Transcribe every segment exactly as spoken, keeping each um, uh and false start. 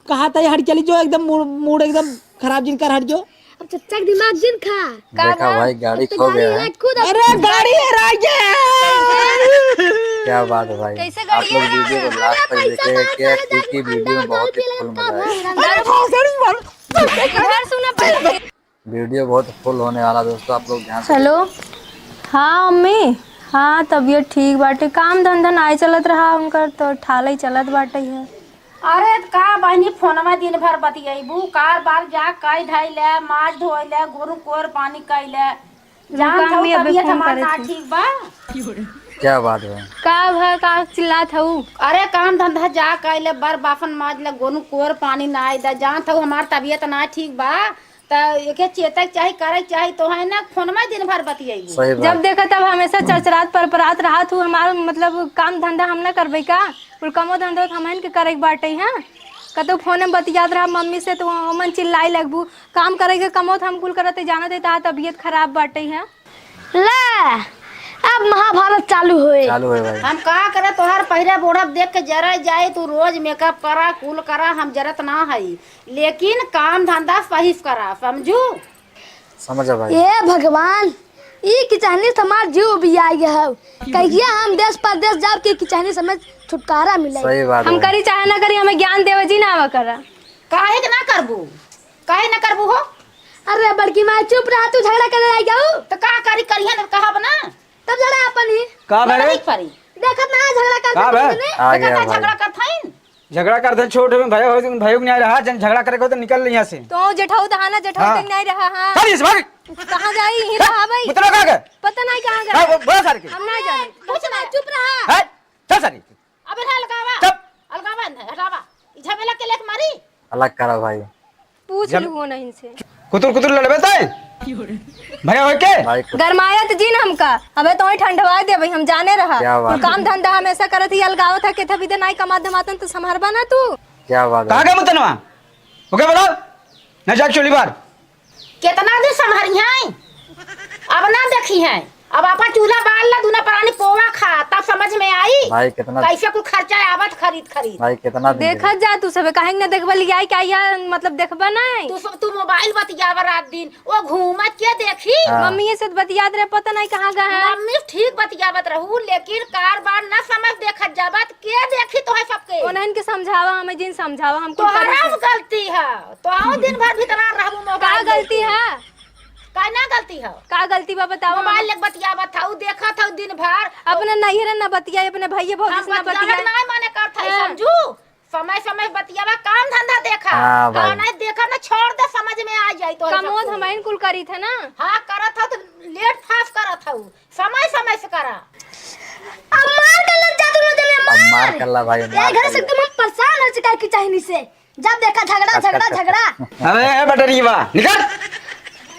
कहा था, हट चली जो, एकदम मूड, मूड एकदम खराब जिन कर, हट जो। अब चच्चा के दिमाग जिन खा। का देखा बा? भाई, गाड़ी अब तो खो गाड़ी गया है। है, खुद अब अरे, गाड़ी हेराई गया। क्या बात है भाई, कैसे आप लोग गाड़ी वीडियो को हेराई? लास्ट तक अरे, देखे, पैसा क्या, मार क्योंकि वीडियो में बहुत ही फुल मजा आया। अरे, भोसड़ी मार। इधर सुना पहले। वीडियो बहुत फुल होने वाला दोस्तों, आप लोग ध्यान से हेलो, हाँ अम्मी, हाँ तबियत ठीक बाटे, काम धंधा नाई चलत रहा उनकर, तो ठालई चलत बाटे है। अरे त का बहिनी, फोनमा दिन भर बतियैबू, कार बार जा कई धई ले, माज धोई ले, गोरू कोर पानी कई ले, जान काम थौ भी अबे तबियत फोन हमार करे ना थी। ठीक बा। क्या बात है? का भा, का चिल्लात हऊ? अरे काम धंधा जा कई ले, बर बासन माज ले, गोरू कोर पानी नाई दे, जान थौ हमार तबियत ना ठीक बा। त एके चेतक चाही, करक चाही, तो है ना, फोनमा दिन भर बतियैबू। सही बात। जब देखा तब हमेशा चरचरात परपरात रहत हू, हमार मतलब काम धंधा हम ना करबै का? कुल कमो धंधा तो हमहन के करक बाटे, हाँ? कतौ फोन में बतियात रहा मम्मी से तो हमन चिल्लाए लगबू, काम करे के कमो तो हम कुल करत है, जानत है तहार तबियत खराब बाटे, हाँ? ले, अब महाभारत चालू होए। चालू है भाई। हम का करे, तोहार पहिरा बोढ़ब देख के जरा जाए, तू रोज मेकअप करा, कुल करा, हम जरत ना हई। लेकिन काम धंधा सही से करा, समझू? समझ भाई। ए भगवान, ई किचहनी से हमार जीव उबियाई गया हौ। कहिया हम देश परदेश जाब कि किचहनी से हमें छुटकारा मिले। सही बात हम है। करी चाहे ना करी, हमें ज्ञान देवे जी ना आवा करा। काहे के ना करबू? काहे ना करबू हो? अरे बड़की माई चुप रहा, तू झगड़ा करे आई जाऊ। तो का करी, करिहन कहब ना। तब झगड़ा अपन ही। का बा रे? लड़ाई परी। देखत ना झगड़ा करत का बा? हई ने। आ देखत गया ना भाई। झगड़ा करत हईन। झगड़ा करत हईन, छोट में भयो हो, भयो के नहीं रहा, जन झगड़ा करे को तो निकल ले यहाँ से। तो जेठाऊ तो हाँ ना, जेठाऊ हाँ। तो नहीं रहा, हाँ। चल इस भाग। कहाँ जाई? यहीं रहा भाई। मुतला कहाँ गए? पता नहीं कहाँ गए। हाँ, वो बड़ा सारे के। हम नहीं जाने। कुछ नहीं, चुप रहा। है? चल सारे। अब इन्हें अलगावा। चुप। अलगावा इन्हें, हटावा। ई झमेला के लेके मारी। अलग करा भाई। पूछ जब लू हो नहीं इनसे। कुतुर कुतुर लड़बे तय? भैया होय के? भाई कुछ गरमायत जिन हमका। अबे तो ही ठंडवा दे भाई, हम जाने रहा। क्या बात तू काम है? धंधा हमेशा करत ही, अलगावत है, केथा बिदे नाई कमा धमातन तो संभरबा ना तू। क्या बात है? कहाँ गए मुतनवा? ओके बोलो। ना जाके चोली बार। केतना दिन संभरी हैं? अब ना देखी हैं। अब आपन चूल्हा बाल ला, दूना परानी पोवा खा, तब समझ में आई। भाई, केतना कैसे कुल खर्चा आवत खरीद खरीद। भाई, केतना दिन देखत जा तू सबे, काहे के ना देखबा लियाई, क्या यह मतलब देखबा नहीं? तू सब, तू मोबाइल बतियावा रात दिन, वो घूमत के देखी? हाँ। मम्मी से बतियात रहे, पता नहीं कहाँ गए हैं। मम्मी ठीक बतियावत रहू, लेकिन कार बार ना समझ देखत जाबत, के देखी तोहे सबके? ओनहन के समझावा, हमें जिन समझावा, हमको तोहरा करे से। गलती है, तो आओ दिन भर भीतर रहबू मोबाइल का गलती लेके। है? का ना गलती है? का गलती बा बताओ मोबाइल हम। लेके बतियावत हऊ, देखत हऊ दिन भर। अपने नैहरे ना बतियाई, अपने भैया भौजी हम से ना बतियावे बतियाई। ना माने करत हई, हाँ। समझू? समय समय बतियावा, काम धंधा देखा। हाँ भाई। और नहीं देखा ना, छोड़ दे, समझ में आ जाई तो कमोद सबको। हमइन कुल करी थे ना। हाँ, करत हऊ तो लेट फास करत हऊ, समय समय से करा। अब मार कर लग जा दोनों जने, अब मार मार। कर ला भाई, ये मार घर कर से ला। एकदम हम परेशान हो चुका है किचहनी से। जब देखा झगड़ा, अच्छा, झगड़ा, अच्छा, झगड़ा। अच्छा। अबे, ए बटरीवा, निकल।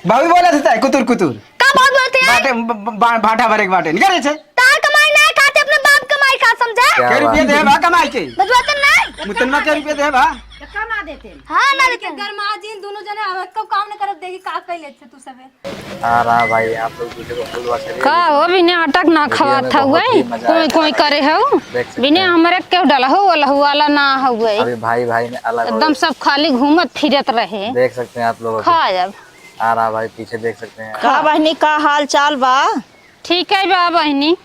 भाभी बोला था, कुतुर, कुतुर। का बात बोलते हैं? बाटे, ब-, ब-, बा-, भाटा भरे के बाटे, निकल ऐसे। तार कमाई नहीं खाते, अपने बाप कमाई खा, समझा? क्या के रुपया बात? दे बा कमाई के? बतुआ तो नहीं। मुतनमा के रुपया दे बा? तो कमा देते हैं। हाँ, ना देते हैं। गरमा जिन दोनों जने आवत को काम न करत, देखी का कइले छे तू सबे। हाँ, हाँ भाई, आप लोग वीडियो को फुल वॉच करिए। का हो, बिना अटक ना वीडियो में खवात बहुत हुए, ही मजा कोई, आया कोई है। करे हो। देख सकते बिना हैं। हमरे क्यों डाला हो, वाला, वाला ना हुए। अभी भाई, भाई में अलग हो एकदम गए। सब खाली घूमत फिरत रहे। देख सकते हैं आप लोग अभी। खा जब। आ रहा भाई, पीछे देख सकते हैं। का बहिनी, का हाल चाल बा? ठीक है बा बहिनी।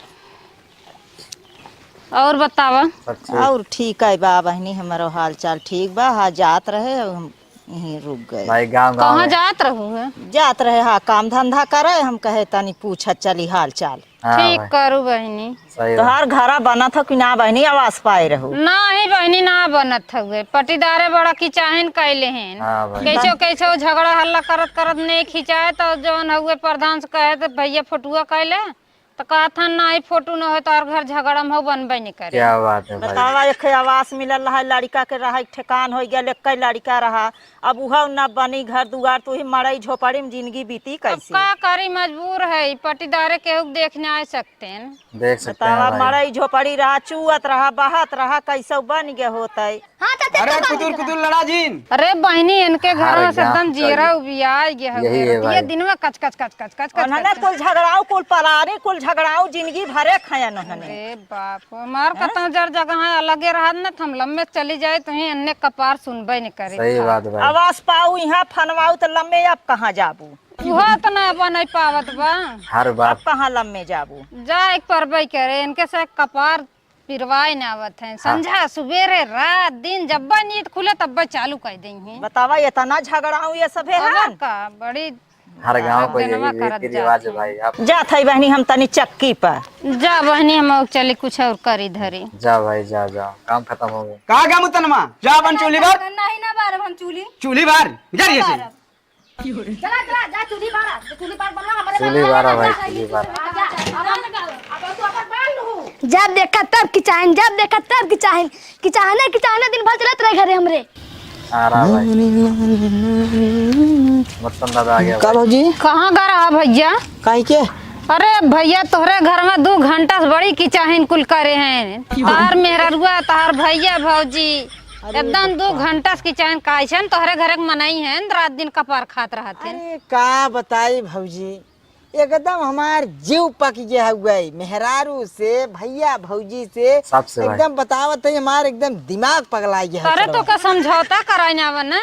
और बतावा? सब ठीक। और ठीक है बा बहिनी, हमरो हाल चाल ठीक बा। हाँ, जात रहे, अब हम यहीं रुक गए। भाई, गाँव, गाँव कहाँ में। जात रहू है? जात रहे, हाँ, काम धंधा करे, हम कहे तनी पूछत चली हाल चाल। हाँ ठीक भाई। करू बहिनी। सही बात। तोहार घरा बनत हो कि ना बहिनी, आवास पाए रहू? नाही बहिनी, ना बनत हुए, पटीदारे बड़ा किचाहिन कैले हैं। हाँ भाई। कैसो कैसो झगड़ा हल्ला करत करत नहीं खिंचाए, तो जौन हुए प्रधान से कहे तो भैया फोटुआ कैले, तो कहत हन, "नाही, फोटू न हो, तोहर घर झगड़ा में हो, बनबे नहीं करे।" क्या बात है भाई। बतावा, एक आवास मिलल रहा, लड़का के रहा, एक ठेकान हो गया, एक लड़का रहा, अब उहो न बनी, घर दुआर, तू ही मड़ई झोपड़ी में जिंदगी बीती अब कैसे? का करी, मजबूर है, पटीदारे केहू के देखने आ सकते हैं। देख सकते हैं बतावा, भाई। मड़ई झोपड़ी रहा, चुअत रहा, बहत रहा, कैसे बन गए होते? हाँ, चाचा, अरे कुतुर कुतुर लड़ा जिन। अरे बहिनी, इनके घर अरे में से गाँव एकदम का जीरा ये। उबियाई गया यही है। ये भाई। दिन में कच कच कच कच कच कच उन्होंने कच। कुल झगड़ाऊ, कुल परारी, कुल झगड़ाऊ, जिंदगी भरे खाया उन्होंने। अरे बाप, हमार हैं? कतौ जर जगह है, अलगे रहत न, त हम लम्मे चली जाए, तो ही अन्ने कपार सुनबे न करे। सही बात भाई। आवाज पाऊ, यहाँ फनवाऊ, तो लम्मे अब कहाँ जाबू? उहो तो ना बन पावत बा। हर बात। अब कहाँ लम्मे जाबू? जा एक परबे करे, इनके से कपार पिरवाए ना आवत हैं। हाँ। संझा, सुबेरे, रात, दिन, जब्बे नींद खुले, तब्बे चालू कर देई हैं। बतावा, इतना झगड़ाऊ ये सभे अरे हन? का, बड़ी हर गाँव को यही दिनवा करत रीति रिवाज है जात भाई। हैं। आप जात है बहनी, हम तनी चक्की पर। जा बहनी, हम और चली कुछ और करी धरी। जा भाई, जा, जा, काम खत्म हो गया। का गा मुतनमा? जा अपन चूल्ही बार। नहीं ना बारब हम चूल्ही। चूल्ही बार, जा रही है। चला, चला, जा, चूल्ही बारा, जा, चूल्ही बार बनवा, हमरे चूल्ही बनवा, बारा जा, भाई, जा, चूल्ही बारा। जा, जा, अब, अब, अब तू अपन बार लू। जब देखा तब किचाइन, जब देखा तब किचाइन, किचाने, किचाने दिन भर चलत रहे घरे हमरे। आ रहा भाई। मत्तन दादा आ गया का भाई। भौजी? कहाँ गा रहा भैया? काहे के? अरे भैया, तोहरे घर में दू घंटा से बड़ी किचाहिन कुल करे हैं। तार मेहररुआ, तार भैया, भौजी, अरे एकदम दू बप्पा। घंटा से किचाहिन काइसन तोहरे घरे के मनई हैं, रात दिन कपार खात रहत हैं। अरे का बताई भौजी, एकदम हमार जीव पक गया हुआ है, मेहरारू से, भैया भौजी से, सबसे भाई। एकदम बतावत है, हमार एकदम दिमाग पगला गया है अरे सरवा। तो का समझौता कराई ना बना?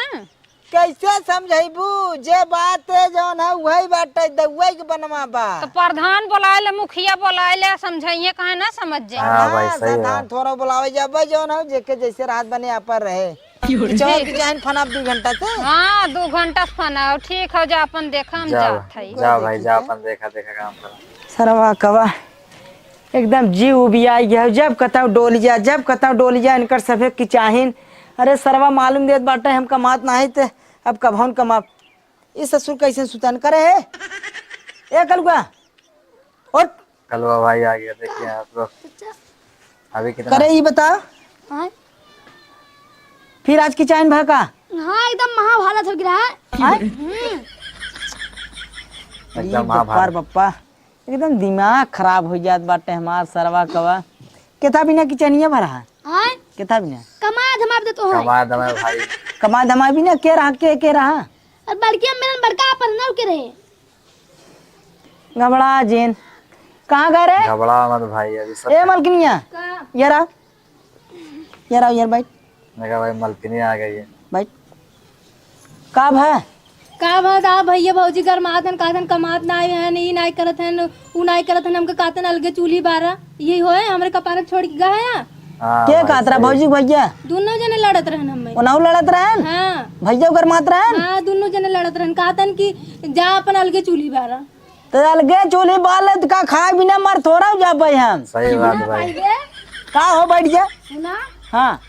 कैसे समझैबू? जे बात है जौन है, वही बाटे, दउए के बनवा बा। तो प्रधान बोलाए ले, मुखिया बोलाए ले, समझाइए, काहे ना समझ जाए? हाँ भाई, हाँ, सही सरधान बात। थोड़ा बोलावे जाबे, जौन है, जेके जैसे रात बने, यहाँ पर रहे। क्यों रे? चौक के चाहे फनाब दू घंटा से। हाँ, दू घंटा से फनाब, ठीक हो जा, अपन देखा, हम जा, जात हई। जा भाई, जा, अपन देखा, देखा काम करा। सरवा कवा, एकदम जीव उबियाई गया है। जब कतौ डोल जा, जब कतौ डोल जा, इनकर सभे किचाहिन। अरे सरवा मालूम देत बाटे, हम कमात नाही ते अब कभौन कमाब। ई ससुर कैसे सुतन करे है? ए कलुआ, उठ। कलुआ भाई आ गया, देखिए आप लोग। अभी कितना करे ई बता। हाँ। फिर आज किचाहिन भा का? हाँ, एकदम महाभारत हो गया है। हाँ? हम्म। एकदम ई महाभारत। बप्पा रे बप्पा। एकदम दिमाग खराब हो जात बाटे हमार सरवा कवा। केथा बिना किचनिया भरा है? आय? केथा बिना? कमा धमा दे तो है। कमा धमा भाई। कमा धमा बिना के रहा, के, के रहा? और बड़की अम्मी रन बड़का अपन नौ के रहे। घबरा जिन। कहाँ गए रे? घबरा मत भाई, अभी सब ए मलकिनिया। का? ये रहा। यार आओ यार, बैठ। मैं कहा, "भाई, मलकिनी आ गई है।" बैठ। का भा? का भा, दा भैया भौजी गरमात हन, कहत हन, "कमात नाई हन, ई नाई करत हन, ऊ नाई करत हन, हमके कहत हन, अलगे चूल्ही बारा।" यही होए, हमरे कपार छोड़ के गए हैं। हाँ, के भाई, कहत रहा, सही। भौजी भैया? दोनों जने लड़त रहन हमें। ओनाऊ लड़त रहन? हाँ। भैया गरमात रहन? हाँ, दोनों जने लड़त रहन, कहत हन कि जा अपन अलगे चूल्ही बारा। तो अलगे चूल्ही बार ले, तो का खाए बिना मर थोड़ा हो जा पाए हम? सही बात ना भाई। भाई रे। का हो, बैठ जा। सुना। हाँ।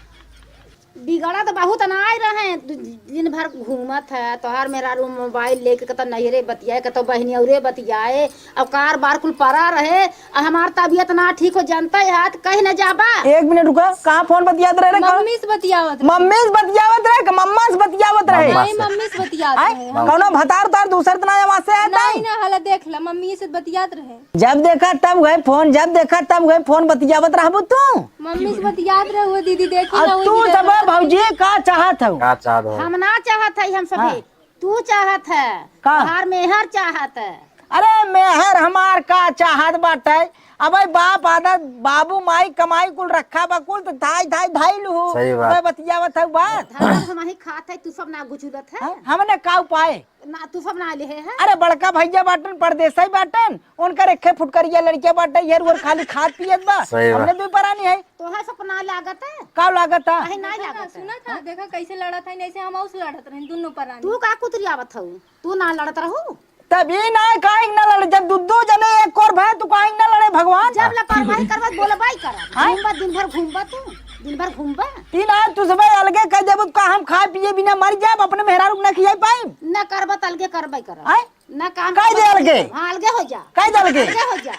बिगड़ा तो बहुत अनाज रहे, दु-, दिन भर घूमत है, तोहार मेहरारू मोबाइल लेके कतौ नैहरे बतियाए, कतौ बहिनी औरे बतियाए, और कार बार कुल परा रहे, और हमार तबियत ना ठीक हो, जानता है, हाथ कहीं ना जाबा। एक मिनट रुका, कहाँ फोन बतियात रहे रे? मम्मी से बतियावत रहे। मम्मी से बतियावत रहे कि मम्मा से बतियावत रहे? नहीं, मम्मा से। मम्मी से बतियात आय? रहे। कौनो भतार उतार दूसर तना आवाज से आया नहीं, नहीं? ना, हला देख ला, मम्मी से बतियात रहे। जब देखा तब वही फोन, जब देखा तब वही फोन बतियावत रहबू तू। मम्मी से बतियात रहे, वो दीदी देखी और ना, वो तू दीदी सब देखी। भौजी का चाहत हो? का चाहत हो? हम ना चाहत है, हम सभी। हाँ। तू चाहत है। का? तोहार मेहर चाहत है। अरे मेहर हमार का चाहत बाटे? अबे बाप आदत, बाबू माई कमाई कुल रखा बा कुल, तो धाई धाई धाई लू। सही बात। अबे बतियावत है बात। धान हम ही खात है, तू सब ना गुचुलत है। हाँ? हमने का उपाय? ना, तू सब ना ले है। अरे, बड़का भैया बाटन, परदेसई बाटन, उनकर एक्खे फुटकरिया लड़किया बाटे, इहर उहर खाली खात पियत बा। सही बात। हमने दुई परानी है। तोहे सपना लागत है? का लागत है? काहे ना लागत है? सुना था, देखा कैसे लड़त है, ऐसे हम उस लड़त रहन, दुन्नो परानी। तू का कुतरियावत हऊ? तू ना लड़त रहू? तब ई ना काहे ना लड़े, जब दू दू जने एक और भय, तू काहे ना लड़े भगवान? जब लपरवाही करबत, बोलबाई करब। हाँ? घूमबा, दिन भर घूमबा तू, दिन भर घूमबा। ई ना, तू सब अलगे कह देबू, का हम खाए पिए बिना मर जाब, अपने मेहरारू के ना खियाई पाई? ना करबा त अलगे करबे करब। आय? ना काम कह दे करबा अलगे। त हाँ, अलगे हो जा। कह दे अलगे। अलगे हो जा।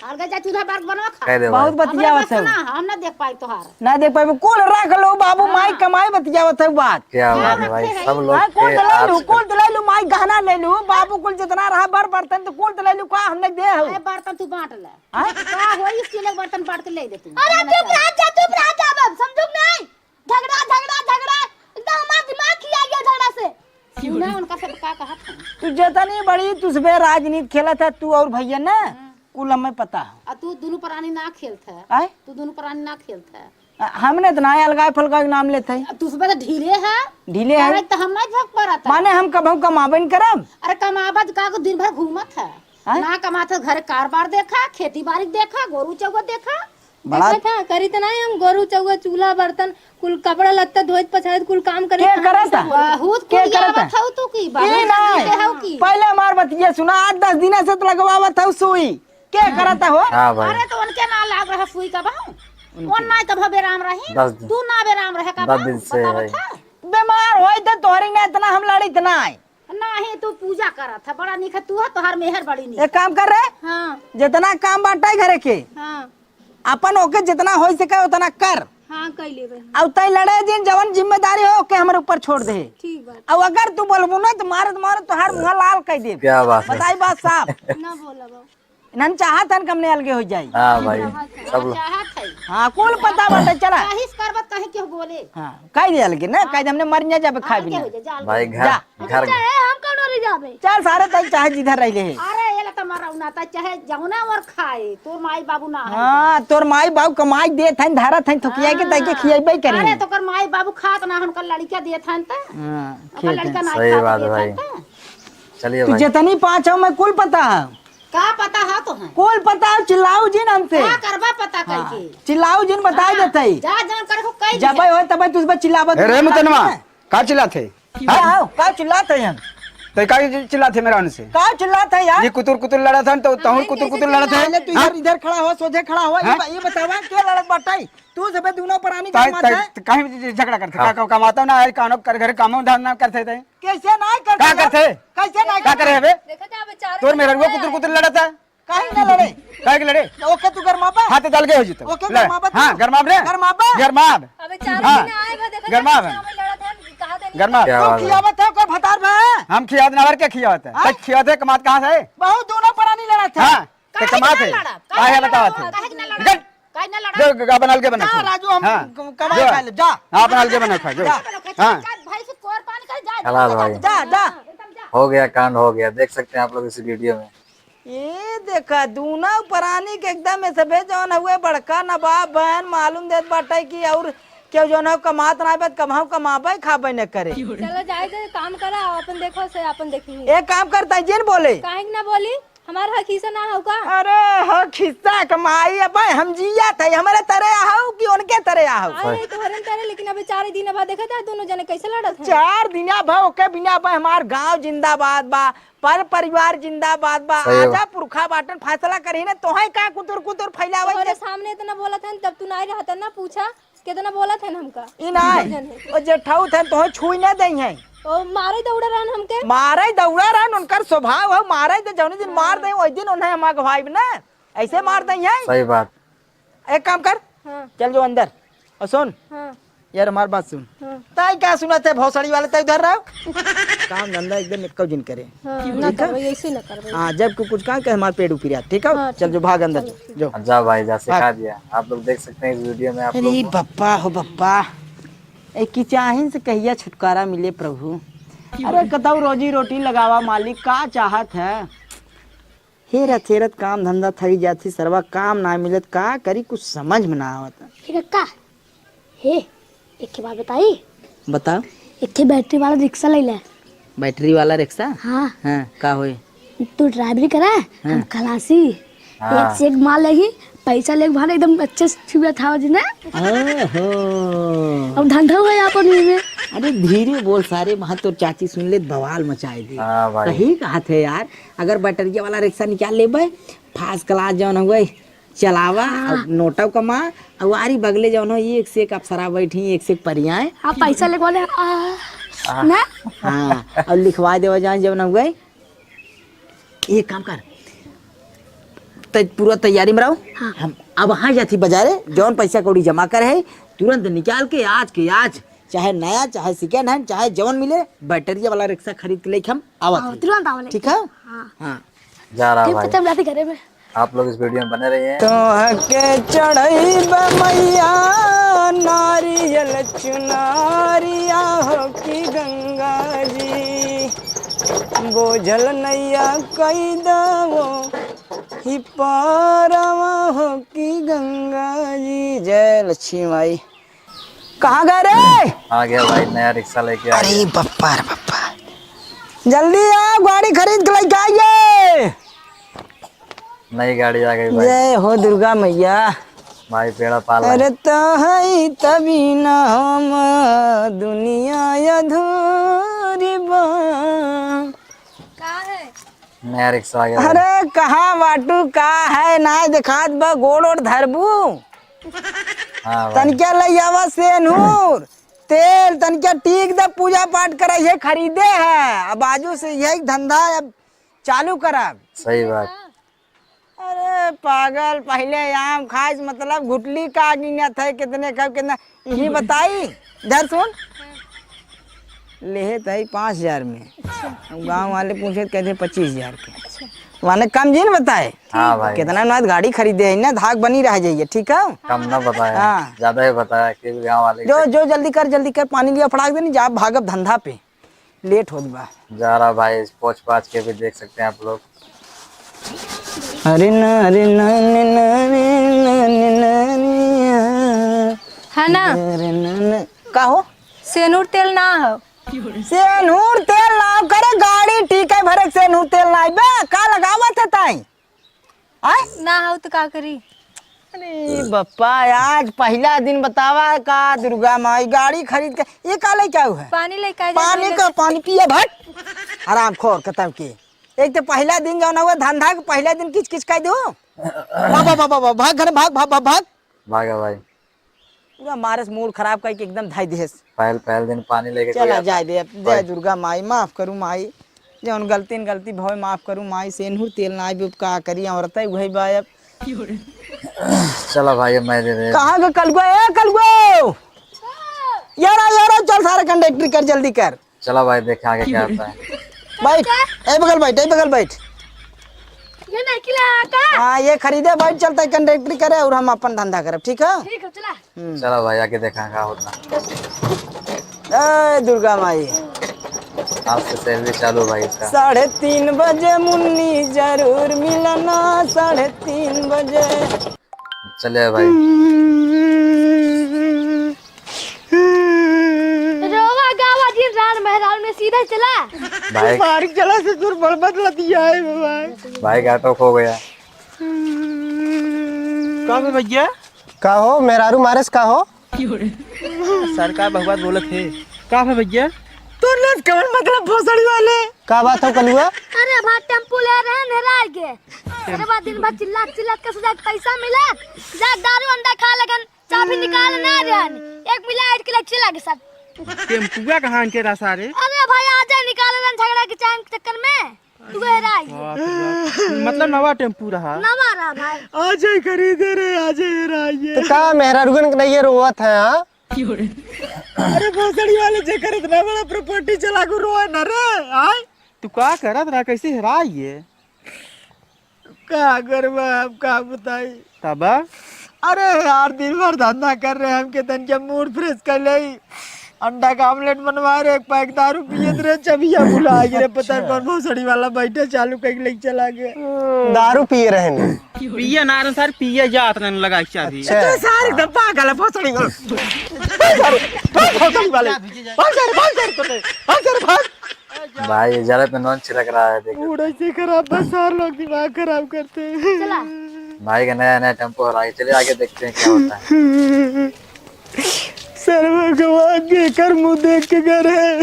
अलगे जा, चूल्हा बार बनवा खा। कह दे बहुत भाई। बतियावत है। सुना, हम ना देख पाई तोहार। ना देख पाई, कुल रख लो बाबू, हाँ। माई कमाई बतियावत है बात। क्या क्या बात है भाई, रखे हैं? सब लोग हाँ, कुल के तो ले आज लू, कुल तो ले लू, माई गहना ले लू, बाबू कुल जितना रहा बर बर्तन तो कुल तो ले लू, का हमने दे हो? अरे बर्तन तू बांट ले। हाँ? का होई, स्टील के बर्तन बांट के ले ले तू। अरे चुप रह जा, चुप रह जा, अब समझू नहीं। झगड़ा, झगड़ा, झगड़ा, एकदम हमार दिमाग खिया गया झगड़ा से। सुना उनका सब का कहत है। तू जेतनी बड़ी, तू सबे राजनीति खेलत है, तू और भैया ना, हाँ। कुल हमें पता है। आ तू दोनों प्राणी ना खेलत है। आय? तू दोनों प्राणी ना खेलत है। आ, हमने तो ना अलगाए फलगाए के नाम लेते हैं। तू सबे तो ढीले है। ढीले है? अरे तो हम नहीं भग पड़त है। माने हम कबहू कमाबे न करब। अरे कमाबा तो का को दिन भर घूमत है। आय? ना कमात है, घर कारबार देखा, खेती बाड़ी देखा, गोरू चौगत देखा। बड़ा देखत है, करी त नाही हम गोरू चौगत, चूल्हा बर्तन, कुल कपड़ा लत्ता धोइत पछाइत, कुल काम करे के करत है? बहुत के कुल करत है? आवत हऊ तू की, ई बहुत नहीं। चीजें हऊ की। पहले हमार बतिया सुना, आठ दस दिन से तो लगवावत हऊ सुई। के करत हो? हाँ भाई। अरे तो उनके ना लाग रहा सुई का बहू। उनके। उन ना कभो बेराम रही, दस दिन। तू ना बेराम रहे का दस बहू, दिन से बतावत है। है। बीमार होई तो तोहरी ना इतना हम लड़ी इतना है। नाही, तू पूजा करत है, बड़ा निक है, तू है, तोहार मेहर बड़ी निक एक है। काम कर रे, हाँ। जितना काम बाटे घरे के, हाँ। अपन ओके जितना होई सके उतना कर। हाँ, कई लेबे। अब तय लड़े जिन जवन जिम्मेदारी हो ओके हमरे ऊपर छोड़ दे। ठीक बात। अब अगर तू बोलबू ना तो मारत मारत तोहार मुँह लाल कर दे। क्या बात है? बताई बात साफ। ना बोला बाबू। इन्हन चाहत हन कि हमने अलगे हो जाई। हाँ भाई, सब लोग। चाहत है। हाँ, कुल पता बाटे, चला। काहिस करबत कहीं केहू बोले। हाँ, कह दे अलगे ना, हाँ। कह दे हमने मर ना जाबे खाए बिना। अलगे हो जा, जा, अलगे भाई, हो जा। घर, जा। घर। चाहे हम कौन वाली जाबे? चल सारे, तई चाहे जिधर रह ले। अरे, ये ला तो मरौना, तई चाहे जौना और खाए, तोर माई बाबू ना है। हाँ, तोर माई बाबू कमाई देत हन, धरत हन, थोकिया के तई के हाँ। खियाइबे करी। अरे, तो कर माई बाबू खात ना, उनकर लड़का देत हन त। हाँ, ओकर खेत लड़का है। ना सही खात बात देत भाई। हन त। चलिए तू भाई। जितनी पाँच हो, मैं कुल पता है। का पता है तो है? कुल पता है, चिल्लाऊ जिन हमसे। का करबा पता हाँ, कइके? चिल्लाऊ जिन बताई हाँ, देते ही। जा जौन करे को कह जब दिया। होए तब तुझ पर चिल्लावत ए, रे रहत मुतनवा, है। का चिल्लात है? चिल्लाओ, का चिल्लात है हम? तो का चिल्लात है मेरा उनसे? का चिल्लात है यार? ये कुतुर कुतुर लड़त हन, तो तहुर कुतुर कुतुर लड़त है। पहले तू हाँ? इधर, इधर खड़ा हो, सोझे खड़ा हो, ये हाँ? ब-, ये बतावा, के लड़त बाटे? तू सबे दोनों प्राणी ताई, का माथा ताई, है? तो काहे झगड़ा करते? हाँ। का, का, कमाता ना है, कानो कर घर काम धाम ना करते थे। कैसे ना करते का यार? करते? कैसे ना का करते? करे बे? देखो तो बेचारे तोर मेहररुआ कुतुर कुतुर लड़त है। काहे ना लड़े? काहे के लड़े? तो ओके तू गरमाबा? हाँ, तो दलगे हो जीतो। ओके ले। गरमाबा तू? हाँ, गरमाब रे। गरमाबा? गरमाब। अबे चार हाँ। दिन आए बा, देखो गरमाब। चाचा हमरे लड़त हन, कहा देनी गरमाब। क्या तू बात है? खियावत हो, कोई भतार बा? हम खियावत ना, और क्या खियावत है? हाँ? तो खियावत है, कमात कहाँ से है? बहुत दोनों प्राणी लड़त है। हाँ, तो काहे कमात ना है। लड़ा? काहे काहे ना बतावत लड़ा? है? काहे ना लड़ा? गट। काहे ना लड़ा? जो ग-, ग-, अपन अलगे बना जा, खा। राजू, हम हाँ। क-, कमा जो। खा ले, जा। हाँ, अपन अलगे बना खा, जो। जा। हाँ। जा, भाई से कोर पानी कर, जा, चला जा, भाई। जा, जा। एकदम जा। हो गया, कांड हो गया, देख सकते हैं आप लोग इस वीडियो में। ये देखा, दूना प्राणी के एकदम ऐसे भे जौन हुए बड़का नवाब बहन मालूम देत बाटे कि और केहू जौन हो कमात ना बा, कमाओ कमाबे खाबे न करे। चलो जाए दे, काम करा, अपन देखो से अपन देखी। एक काम करता है, जिन बोले। काहे के ना बोली? हमार हक हिस्सा ना हो का? अरे हक हिस्सा कमाई, अब हम जिया थे, हमारे तरे आहू कि उनके तरे आहू? हाँ, नहीं, तोहरे तरे, लेकिन अबे चार दिन बाद देखा था, दोनों जने कैसे लड़त हैं। चार दिन अब ओके बिना अब हमार गांव जिंदाबाद बा, पर परिवार जिंदाबाद बा, सही बा। आजा पुरखा बाटन फैसला करी ने, तोहे का कुतुर कुतुर फैलावे तोहरे के? सामने इतना बोलत हन, तब तू नाई रहत ना, पूछा, कितना बोलत हन हमका? ई नाई, जन है। ओ जेठाऊ थे, तोहे छुई ना देई हैं। ओ मारे दौड़ा रहन हमके। मारे दौड़ा रहन, उनकर स्वभाव है, मारे दे, जौनी दिन मार हाँ। दे, वही दिन उन्हें हम अगवाइब ना, ऐसे मार देई हैं। सही बात। एक काम कर, हाँ। चल जो अंदर। और सुन, हाँ। यार हमार बात सुन। हाँ। ताई का सुनत है भोसड़ी वाले, ताई उधर रहो। काम धंधा एकदम एक्को जिन करे। हाँ, ठीक ना है? करबे, ऐसे ना करबे। हाँ, जब को कुछ काम के हमार पेट उपिरा, ठीक है? हाँ, चल ठीक जो भाग है। अंदर चलो, जो, ठीक जो। है। जा भाई, जा, सिखा भाग। दिया। आप लोग देख सकते हैं इस वीडियो में आप अरे लोग को। बप्पा हो बप्पा, ए किचाहिन से कहिया छुटकारा मिले प्रभु। अरे कतौ रोजी रोटी लगावा मालिक, का चाहत है? हेरत हेरत काम धंधा थक जात ही सरवा, काम ना मिलत, का करी, कुछ समझ में ना आवत। हे कक्का, हे, एक ठे बात बताई? बताओ। एक ठे बैटरी वाला रिक्शा ले ले। बैटरी वाला रिक्शा? हाँ। हाँ, का होए? तू ड्राइवरी करा, हाँ। हम खलासी। हाँ। एक से एक माल लेगी, पैसा लेके भाग एकदम अच्छे से छुआ था जी ना। ओहो। अब धंधा हुआ अपन में। अरे धीरे बोल सारे, वहाँ तोर चाची सुन ले, बवाल मचाए दे। हाँ भाई। सही कहत है यार, अगर बैटरिया वाला रिक्शा निकाल लेबे, फर्स्ट क्लास जौन हुए, चलावा, हाँ। और नोटव कमा, और आरी बगले जौन हो, एक से एक अप्सरा बैठी, एक से एक परियाए। हाँ, पैसा लिखवा ले, आ, आ। ना? हाँ, और लिखवा देवा जाए जौन हो गए। एक काम कर, तै पूरा तैयारी में रहो। हाँ। हम अब हाँ जाती बाजारे, जौन पैसा कौड़ी जमा कर है, तुरंत निकाल के आज के आज, चाहे नया, चाहे सेकेंड हैंड, चाहे जौन मिले, बैटरिया वाला रिक्शा खरीद के लेके हम आवत हाँ, हई। तुरंत आवा लेके। ठीक है? हाँ। हाँ। जा रहा ठीक, भाई। तो हम जाते घरे में। आप लोग इस वीडियो में बने रहिए। तोहके चढ़इब मइया नारियल चुनरिया हो कि गंगा जी, बोझल नइया कइ दवो ही पारवा हो कि गंगा जी। जय लक्ष्मी माई। कहाँ गए रे? आ गया भाई, नया रिक्शा लेके आ अरे गया। बप्पा रे बप्पा, जल्दी आओ, गाड़ी खरीद के लेके आइए। नई गाड़ी आ गई भाई। जय हो दुर्गा मैया। भाई पेड़ा पाल रहे अरे हैं। तो है तभी ना हम दुनिया अधूरी बा। का है? नया रिक्शा आ गया भाई। अरे कहाँ बाटू, का है, ना देखात बा, गोड़ ओड़ धरबू। हाँ भाई। तनिका लइ आवा सेनूर, तेल, तनिका टीक दे, पूजा पाठ करा, ये खरीदे है। अब आजू से यही धंधा अब चालू करब। सही बात। अरे पागल, पहिले आम खाइस, मतलब घुटली का गिनत है, कितने का, कितना, यही बताई। इधर सुन, लेहे तई पाँच हजार में। अच्छा। हम गाँव वाले पूछे तो कहते पच्चीस हजार के। अच्छा। माने कम जिन बताए। हाँ भाई। कितना ना गाड़ी खरीदे है ना, धाक बनी रह जाइए, ठीक है? कम ना बताया, हाँ। ज्यादा ही बताया कि गाँव वाले जो, के जो जल्दी कर, जल्दी कर, पानी लिया फड़ाक देनी, जा भागब धंधा पे, लेट होत बा। जा रहा भाई, पोंछ पाछ के भी देख सकते हैं आप लोग। अरे ना, अरे ना, ने ना, ने ना, ने ना, ने ना। है ना? अरे ना, ने, का हो? सेनूर तेल ना हो। सेनूर तेल ना हो, करे गाड़ी ठीक है, भरे सेनूर तेल ना है। बे, का लगावत है ताई? आय? ना हो तो का करी? अरे बप्पा, आज पहिला दिन बतावा का दुर्गा माई गाड़ी खरीद के, ये का लेके आऊ है? पानी लेके आ जा पानी पहले। का, पानी पिए भट, हरामखोर कतम के। एक तो पहिला दिन जौन हुआ धंधा के पहिला दिन किच किच कह दो। भाग, भाग, भाग, भाग, भाग, घर भाग, भाग, भाग, भाग। भागा भाई। पूरा मारे से मूड खराब करके एकदम धाई देस। पहल, पहल दिन पानी लेके चला कोई आता जाए है। दे, जय दुर्गा माई, माफ करू माई, जौन गलती न गलती भवे माफ करू माई, सेनहुर तेल ना आइबे, का करी औरत है, वही बा अब। चला भाई, अब मैं दे दे। कहाँ के कलुआ, ए कलुआ? यार आ, यार आ, चल सारे कंडक्टरी कर, जल्दी कर। चला भाई, देखे आगे क्या होता है। बैठ, ए बगल बैठ, ए बगल बैठ। ये नहीं किला का? हाँ, ये खरीदे, बैठ, चलता है कंडक्टरी करे और हम अपन धंधा करब, ठीक है? ठीक है, चला। हम्म। चला भाई, आगे देखा का होता। ए दुर्गा माई। आज से सैलरी चालू भाई इसका। साढ़े तीन बजे मुन्नी जरूर मिलना, साढ़े तीन बजे। चले भाई। रोवा गावा दिन रात मेहरारू में सीधा चला। भाई। मार चला से दूर बड़ बदला दिया है भाई। भाई घाटो खो गया। का बे भैया? का हो, मेहरारू मारस का हो? सरकार बहुबात बोलत है। का बे भैया? तोर लस कवन मतलब भोसड़ी वाले? का बात हो कलुआ? अरे भाई टेम्पू ले रहे हैं हेराय के। अरे बा दिन भर चिल्लात चिल्लात के सुजात पैसा मिलत, जा दारू अंडा खा लगन, चाबी निकाल ना रहन। एक मिला एक किलो चिल्ला के साथ। टेम्पुआ कहाँ के रहा सारे? अरे भाई आ जा निकाल रहन झगड़ा के चांग चक्कर में। तू हेराई। बाप रे बाप। मतलब नवा टेम्पू रहा। नवा रहा भाई। आज ही खरीदे रे, आज ही हेराई है। तो का मेहरारुगन के नहीं ये रोवत है, हाँ? अरे भोसड़ी वाले जेकर इतना बड़ा प्रॉपर्टी चला को रोए ना रे, आय? तू का करत रहा, कैसे हेराई ये? का करबा, अब का बताई? तब? अरे यार, दिन भर धंधा कर रहे, हमके तनके मूड फ्रेश कर ले। अंडा का ऑमलेट बनवा रहे, एक पैक दारू पिए रहे, चबिया भुला गए रे, पता अच्छा। कौन भोसड़ी वाला बैठे चालू करके लेके चला गया। दारू पिए रहे ने? पिए ना रहे सर, पिए जात रहे लगा के चाबी। अच्छा। तो सारे एकदम पागल है भोसड़ी वाला। भाग सारे, भाग भोसड़ी वाले। भाग सारे, भाग सारे, भाग सारे, भाग। भाई, इजाजत में नॉन छिड़क रहा है, देखो। मूड ऐसे खराब, बस सारे लोग दिमाग खराब करते हैं। चला। भाई का नया नया टेम्पो हो रहा है, चलिए आगे देखते हैं क्या होता है। सर भगवान के कर मुंह देख के घर है।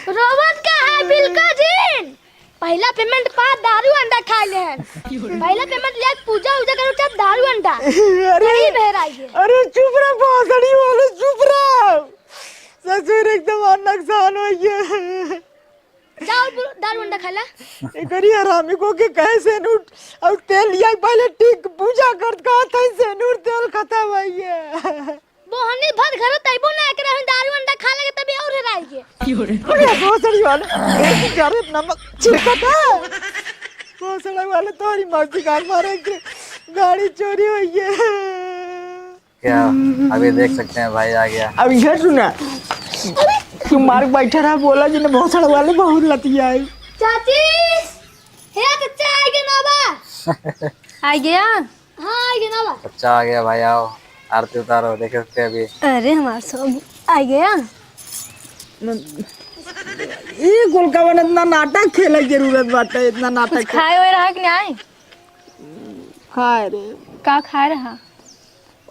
रोवन का है बिल का दिन? पहला पेमेंट पा दारू अंडा खा ले हैं। पहला पेमेंट ले पूजा उजा करो, क्या दारू अंडा? अरे, यही बहराई है। अरे चुप रह, भोसड़ी वाले चुप रह। ससुर एकदम नुकसान हो गया। जाओ बु-, दारू अंडा खा ला। एकरी हरामी को के कहे सेनूर और तेल लिया, पहले ठीक पूजा करत कहा था, सेनूर तेल खत्म हो गया। बोहनी भर घर तैबो ना एकरा हम दारू अंडा खा लगे तभी और हेराई के। अरे भोसड़ी वाले, एक सिगरेट नमक छिड़कत है। भोसड़ा वाले तोरी मौसी का मारे के गाड़ी चोरी हुई है। क्या? अभी देख सकते हैं भाई आ गया। अब इधर सुना, तू मार बैठा रहा, बोला जी ने भोसड़ा वाले बहुत लतिया है। चाची, हे चाचा, आ गया ना बा? आ गया? हाँ, आ गया ना बा। चाचा आ गया भाई, आओ, आरती उतारो, देख सकते हैं अभी। अरे हमार स्वामी आ गया। ई कुल का बन इतना नाटक खेले के जरूरत बाटे, इतना नाटक कुछ के- खाए हुए रहा कि नहीं? खाए रे। का खाए रहा?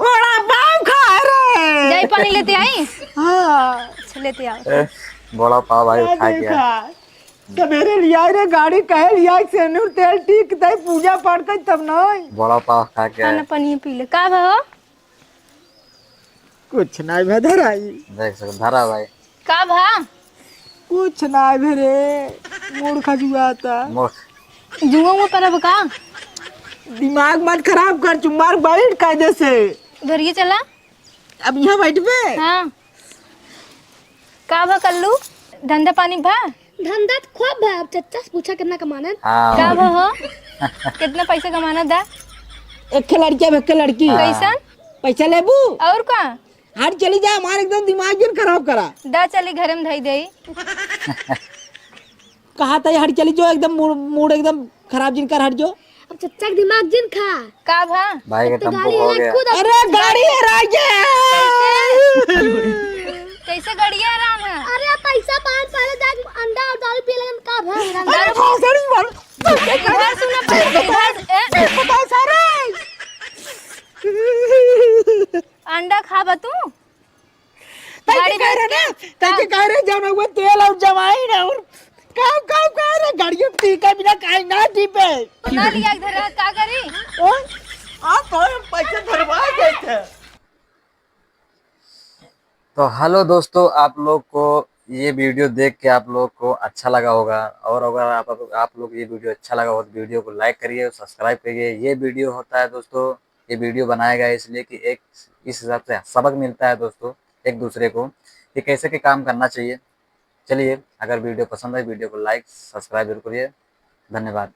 वड़ा पाव खाए रे। जाई पानी लेते आई। हाँ। अच्छा, लेते आओ। ए, बड़ा पाव भाई खा गया। सवेरे लियाई रे गाड़ी, कहे लियाई, सेनुर तेल टिक दे, पूजा पाठ कर तब नहीं। बड़ा पाव खा के खाना आए। पानी पी ले। का भा? कुछ नहीं भा धराई। देख सक धरा भाई। का भा? कुछ नहीं भे रे, मूड़ खजुआता। मूड़ जुआ हुआ परब का? दिमाग मत खराब कर, चुम्बार बैठ कायदे से। घरिए चला। अब यहाँ बैठबे? हाँ। का भा कल्लू? धंधा पानी भा? धंधा तो खूब भा, अब चच्चा से पूछा कितना कमाना है। हाँ। का भा हो? कितना पैसा कमाना दा? एक ठे लड़की, अब एक ठे लड़की। हाँ। कैसन? पैसा लेबू? और का? हट चली जा, हमार एकदम दिमाग जिन खराब करा। दा चली घरे में धई देई। कहा था हट चली जो, एकदम मूड, मूड एकदम खराब जिन कर, हट जो। अब चच्चा के दिमाग जिन खा। का भा? भाई का इतने टेम्पो गाड़ी खो है, गया। खुद अरे गाड़ी हेरा गया। कैसे? कैसे गाड़ी हेरा है? अरे पैसा पान पहले जाके अंडा और दारू पिए लगन का भा? अरे भोसड़ी वाला। इधर सुना पहले, इधर, ए। बताओ सारे। अंडा खाबा तू? तैके गाड़ी कह रहे बेच ना, के? तैके हाँ। कह रहे जब वो तेल और जमाई ना और काम, काम कह रहे, गाड़ियों में टीका बिना काहे ना टीपे? ना लिया इधर, का करी? हाँ? आप तो हम पैसे धरवा देते। तो हेलो दोस्तों, आप लोग को ये वीडियो देख के आप लोग को अच्छा लगा होगा, और अगर आप, आप लोग ये वीडियो अच्छा लगा हो तो वीडियो को लाइक करिए, सब्सक्राइब करिए। ये वीडियो होता है दोस्तों, ये वीडियो बनाया गया है इसलिए कि एक इस हिसाब से सबक मिलता है दोस्तों एक दूसरे को कि कैसे के काम करना चाहिए। चलिए, अगर वीडियो पसंद आए, वीडियो को लाइक, सब्सक्राइब जरूर करिए। धन्यवाद।